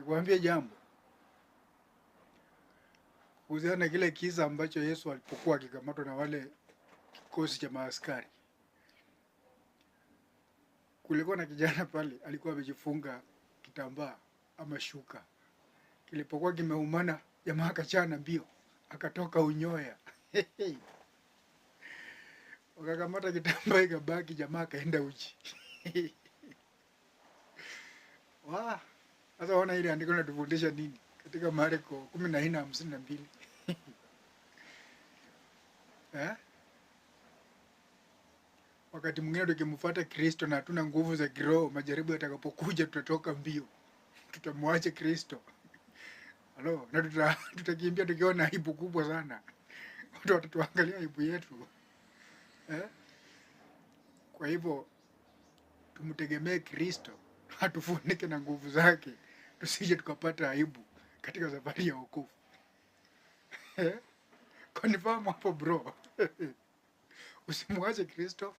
Nikwambie jambo kuhusiana na kile kisa ambacho Yesu alipokuwa akikamatwa na wale kikosi cha maaskari. Kulikuwa na kijana pale alikuwa amejifunga kitambaa ama shuka. Kilipokuwa kimeumana, jamaa akachana mbio, akatoka unyoya. Wakakamata kitambaa ikabaki, jamaa akaenda uchi. Wa, sasa ona ile andiko linatufundisha nini katika Marko 14:52. Eh? Wakati mwingine tukimfuata Kristo na hatuna nguvu za kiroho, majaribu yatakapokuja tutatoka mbio, tutamwacha Kristo. Halo, na tutakimbia tukiwa na aibu kubwa sana. Watu watatuangalia aibu yetu. Eh? Kwa hivyo tumtegemee Kristo atufunike na nguvu zake, tusije tukapata aibu katika safari ya wokovu. Eh? Confirm hapo bro. Usimwache Kristo.